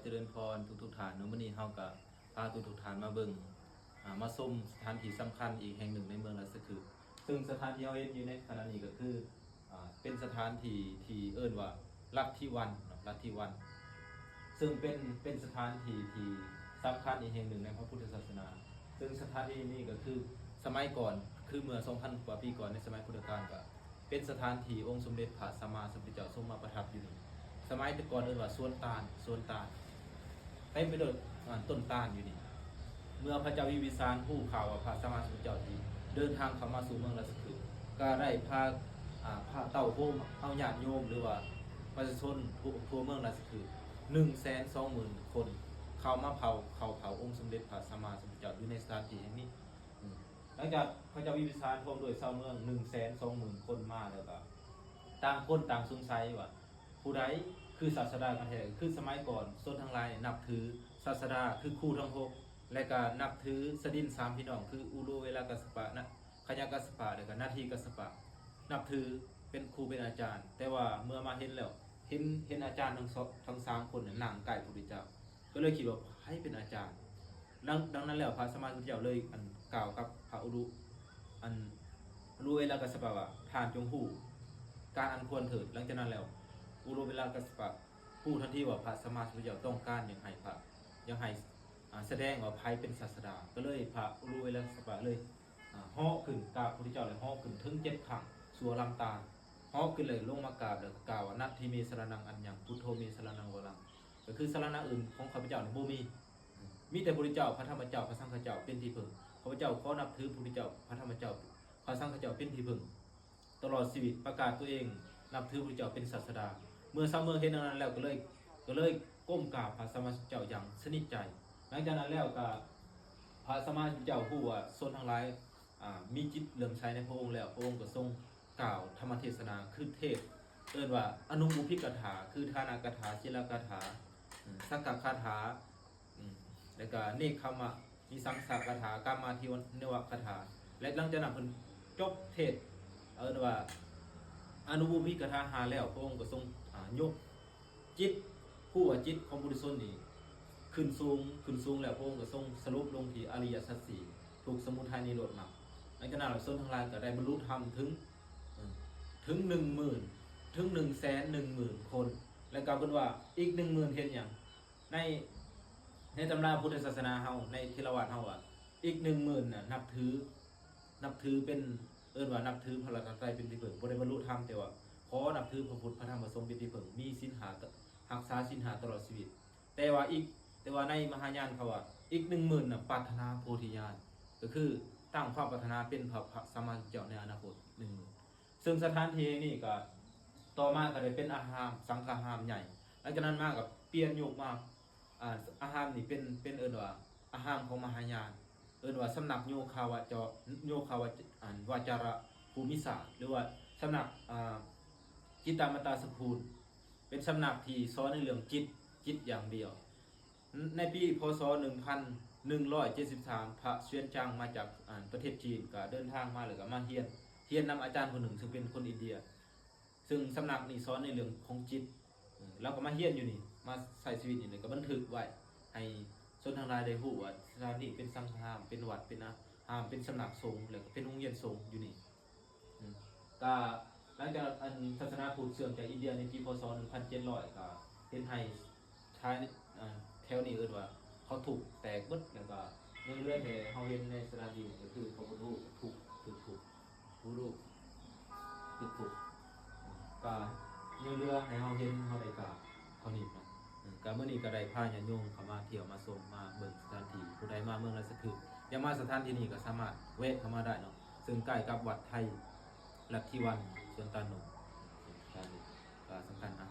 ຈະເລີນພອນທຸກໆທ່ານເນາະ, ມື້ນີ້ເຮົາກໍພາທຸກໆທ່ານມາເບິ່ງ ອ່າ ມາຊົມສະຖານທີ່ສຳຄັນອີກແຫ່ງໜຶ່ງໃນເມືອງລາຊະຄຶກ. ເຊິ່ງສະຖານທີ່ເຮົາເຫັນຢູ່ໃນຂະນະນີ້ກໍຄື ອ່າ ເປັນສະຖານທີ່ທີ່ເອີ້ນວ່າລັດທິວັນເນາະ, ລັດທິວັນ ເຊິ່ງເປັນ ເປັນສະຖານທີ່ທີ່ສຳຄັນອີກແຫ່ງໜຶ່ງໃນພະພຸດທະສາສະໜາ. ເຊິ່ງສະຖານທີ່ນີ້ກໍຄືສະໄໝກ່ອນ ຄືເມື່ອສອງພັນກວ່າປີກ່ອນ ໃນສະໄໝພຸດທະການ ກໍເປັນສະຖານທີ່ອົງສົມເດັດພະສຳມາສຳພຸດທະເຈົ້າຊົງມາປະທັບຢູ່ນີ້. ສະໄໝແຕ່ກ່ອນເອີ້ນວ່າສວນຕານ, ສວນຕານ ເຕັມໄປດ້ວຍ ອ່າ ຕົ້ນຕານຢູ່ນີ້. ເມື່ອພະເຈົ້າວິມພິສານຮູ້ຂ່າວວ່າພະສຳມາສຳພຸດທະເຈົ້າທີ່ເດີນທາງເຂົ້າມາສູ່ເມືອງລາຊະຄຶກ ກໍໄດ້ພາ ອ່າ ພາເຕົ້າໂຮມເອົາຍາດໂຍມ ຫຼືວ່າປະຊາຊົນທົ່ວ ທົ່ວເມືອງລາຊະຄຶກ ໜຶ່ງແສນສອງໝື່ນຄົນ ເຂົ້າມາເຝົ້າ ເຂົ້າເຝົ້າອົງສົມເດັດພະສຳມາສຳພຸດທະເຈົ້າຢູ່ໃນສະຖານທີ່ແຫ່ງນີ້. ອືມ ຫຼັງຈາກພະເຈົ້າວິມພິສານພ້ອມດ້ວຍຊາວເມືອງໜຶ່ງແສນສອງໝື່ນຄົນມາແລ້ວກໍ ຕ່າງຄົນຕ່າງສົງໄສວ່າ ຜູ້ໃດຄືສາດສະດາກັນແທ້? ຄືສະໄໝກ່ອນຊົນທັງຫຼາຍນັບຖືສາດສະດາຄືຄູທັງຫົກ ແລະກະນັບຖືສະດິນສາມພີ່ນ້ອງ ຄືອຸລຸ ເວລາກັດສະປະ ນະ ຂະຍະກັດສະປະ ແລະກະນາທີກັດສະປະ ນັບຖືເປັນຄູເປັນອາຈານ. ແຕ່ວ່າເມື່ອມາເຫັນແລ້ວ ເຫັນ ເຫັນອາຈານທັງສອງ ທັງສາມຄົນນັ້ນນັ່ງໃກ້ພະພຸດທະເຈົ້າ ກໍເລີຍຄິດວ່າໃຜເປັນອາຈານ. ດັ່ງ ດັ່ງນັ້ນແລ້ວ ພະສຳມາສຳພຸດທະເຈົ້າເລີຍ ອັນ ກ່າວກັບພະອຸລຸ ອັນ ອຸລຸ ເວລາກັດສະປະວ່າ ທ່ານຈົ່ງຮູ້ການອັນຄວນເຖີດ. ຫຼັງຈາກນັ້ນແລ້ວ ອຸລຸ ເວລາກັດສະປະ ຮູ້ທັນທີວ່າພະສຳມາສຳພຸດທະເຈົ້າຕ້ອງການຢາກໃຫ້ພະ ຢາກໃຫ້ ອ່າ ສະແດງວ່າໃຜເປັນສາດສະດາ. ກໍເລີຍພະອຸລຸ ເວລາກັດສະປະເລີຍ ອ່າ ເຫາະຂຶ້ນກາບພະພຸດທະເຈົ້າ ແລະ ເຫາະຂຶ້ນເທິງເຈັດຄັ້ງຊົ່ວລຳຕາ. ເຫາະຂຶ້ນແລ້ວລົງມາກາບ ແລ້ວກໍກ່າວວ່າ ນັດຖິເມສະລະນັງອັນຍັງ ພຸດໂທເມສະລະນັງວະລັງ ກໍຄືສະລະນະອື່ນຂອງຂ້າພະເຈົ້ານີ້ບໍ່ມີ ມີແຕ່ພະພຸດທະເຈົ້າ ພະທຳມະເຈົ້າ ພະສັງຄະເຈົ້າເປັນທີ່ເພິ່ງ. ຂ້າພະເຈົ້າຂໍນັບຖືພະພຸດທະເຈົ້າ ພະທຳມະເຈົ້າ ພະສັງຄະເຈົ້າເປັນທີ່ເພິ່ງຕະຫຼອດຊີວິດ, ປະກາດຕົວເອງນັບຖືພະພຸດທະເຈົ້າເປັນສາດສະດາ. ເມື່ອຊາວເມືອງເຫັນດັ່ງນັ້ນແລ້ວ ກໍເລີຍ ກໍເລີຍກົ້ມກາບພະສຳມາສຳພຸດທະເຈົ້າຢ່າງສະໜິດໃຈ. ຫຼັງຈາກນັ້ນແລ້ວກໍ ພະສຳມາສຳພຸດທະເຈົ້າຮູ້ວ່າຊົນທັງຫຼາຍ ອ່າ ມີຈິດເຫຼື້ອມໃສໃນພະອົງແລ້ວ ພະອົງກໍຊົງກ່າວທຳມະເທດສະໜາ ຄືເທດ ເອີ້ນວ່າອະນຸບູພິກະຖາ ຄືທານະກະຖາ ສີລະກະຖາ ອາ ສັກກະຄາຖາ ອາ ແລ້ວກະເນກຂະມະ ວິສັງສະກະຖາ ກາມາທິວັນນະວະກະຖາ ແລະ ຫຼັງຈາກນັ້ນເພິ່ນຈົບເທດ ເອີ້ນວ່າອະນຸບູພິກະຖາຫ້າແລ້ວ ພະອົງກໍຊົງ ອາ ຍົກ ຈິດ ຮູ້ວ່າຈິດຂອງປຸຖຸຊົນນີ້ຂຶ້ນສູງ ຂຶ້ນສູງແລ້ວ ພະອົງກໍຊົງສະຫຼຸບລົງທີ່ອະລິຍະສັດສີ່ ທຸກ ສະມຸໄທ ນິໂຣດ ມັກ. ໃນຂະນະນັ້ນຊົນທັງຫຼາຍກໍໄດ້ບັນລຸທຳເຖິງ ເອີ ເຖິງໜຶ່ງໝື່ນ ເຖິງໜຶ່ງແສນໜຶ່ງໝື່ນຄົນ. ແລ້ວກໍເພິ່ນວ່າອີກໜຶ່ງໝື່ນເຮັດຫຍັງ? ໃນ ໃນຕຳລາພຸດທະສາສະໜາເຮົາ ໃນເຖລະວາດເຮົາວ່າ ອີກໜຶ່ງໝື່ນນະ ນັບຖື ນັບຖືເປັນ ເອີ້ນວ່ານັບຖືພະລັດຕະນະໄຕເປັນທີ່ເພິ່ງ, ບໍ່ໄດ້ບັນລຸທຳ ແຕ່ວ່າຂໍນັບຖືພະພຸດ ພະທຳ ພະສົງເປັນທີ່ເພິ່ງ, ມີສິນຫ້າ ຮັກສາສິນຫ້າຕະຫຼອດຊີວິດ. ແຕ່ວ່າອີກ ແຕ່ວ່າໃນມະຫາຍານເຂົາວ່າ ອີກໜຶ່ງໝື່ນນະ ປາດຖະໜາໂພທິຍານ, ກໍຄືຕັ້ງຄວາມປາດຖະໜາເປັນພະ ພະສຳມາສຳພຸດທະເຈົ້າໃນອະນາຄົດໜຶ່ງໝື່ນ. ເຊິ່ງສະຖານທີ່ແຫ່ງນີ້ກໍ ຕໍ່ມາກໍໄດ້ເປັນອາຮາມ ສັງຄາຮາມໃຫຍ່, ຫຼັງຈາກນັ້ນມາກໍປ່ຽນຍຸກມາ ອ່າ ອາຮາມນີ້ເປັນ ເປັນເອີ້ນວ່າອາຮາມຂອງມະຫາຍານ, ເອີ້ນວ່າສຳນັກໂຍຄາວະເຈາະ ໂຍຄາວະ ອັນ ວາຈາລະພູມິສາດ ຫຼືວ່າສຳນັກ ອ່າ ຈິດຕະມັນຕະສະພູນ, ເປັນສຳນັກທີ່ສອນໃນເລື່ອງຈິດ ຈິດຢ່າງດຽວ. ໃນປີ ພ.ສ. ໜຶ່ງພັນໜຶ່ງຮ້ອຍເຈັດສິບສາມ ພະຊວຽນຈາງມາຈາກ ອັນ ປະເທດຈີນ ກໍເດີນທາງມາ ແລ້ວກໍມາຮຽນ ຮຽນນຳອາຈານຜູ້ໜຶ່ງ ເຊິ່ງເປັນຄົນອິນເດຍ. ເຊິ່ງສຳນັກນີ້ສອນໃນເລື່ອງຂອງຈິດ, ເອີ ລາວກໍມາຮຽນຢູ່ນີ້ ມາໃຊ້ຊີວິດຢູ່ນີ້ ແລ້ວກໍບັນທຶກໄວ້ໃຫ້ຊົນທັງຫຼາຍໄດ້ຮູ້ວ່າສະຖານທີ່ເປັນສັງຄະຮາມ ເປັນວັດ ເປັນອາຮາມ ເປັນສຳນັກສົງ ແລ້ວກໍເປັນໂຮງຮຽນສົງຢູ່ນີ້. ອືມ ກໍຫຼັງຈາກ ອັນ ສາສະໜາພຸດເຊື່ອມຈາກອິນເດຍໃນປີ ພ.ສ. ໜຶ່ງພັນເຈັດຮ້ອຍ ກໍເຮັດໃຫ້ ຊາຍ ເອີ ແຖວນີ້ເອີ້ນວ່າເຂົາທຸບແຕກເບິດ, ແລ້ວກໍຍັງເຫຼືອແຕ່ເຮົາເຫັນໃນສະຖານທີ່ນີ້ ກໍຄືພະພຸດຮູບທຸບ ຖືກທຸບ ຜູ້ຮູ້ ຖືກທຸບ ກໍຍັງເຫຼືອໃຫ້ເຮົາເຫັນ ເຮົາໄດ້ກາບເທົ່ານີ້ນະ. ກໍມື້ນີ້ກໍໄດ້ພາຍາດໂຍມເຂົ້າມາທ່ຽວມາຊົມ ມາເບິ່ງສະຖານທີ່, ຜູ້ໃດມາເມືອງລາຊະຄຶກ ຢາກມາສະຖານທີ່ນີ້ ກໍສາມາດແວະເຂົ້າມາໄດ້ເນາະ, ເຊິ່ງໃກ້ກັບວັດໄທລັດທິວັນ ສວນຕານນົມ ສະຖານທີ່ກໍສຳຄັນນະ.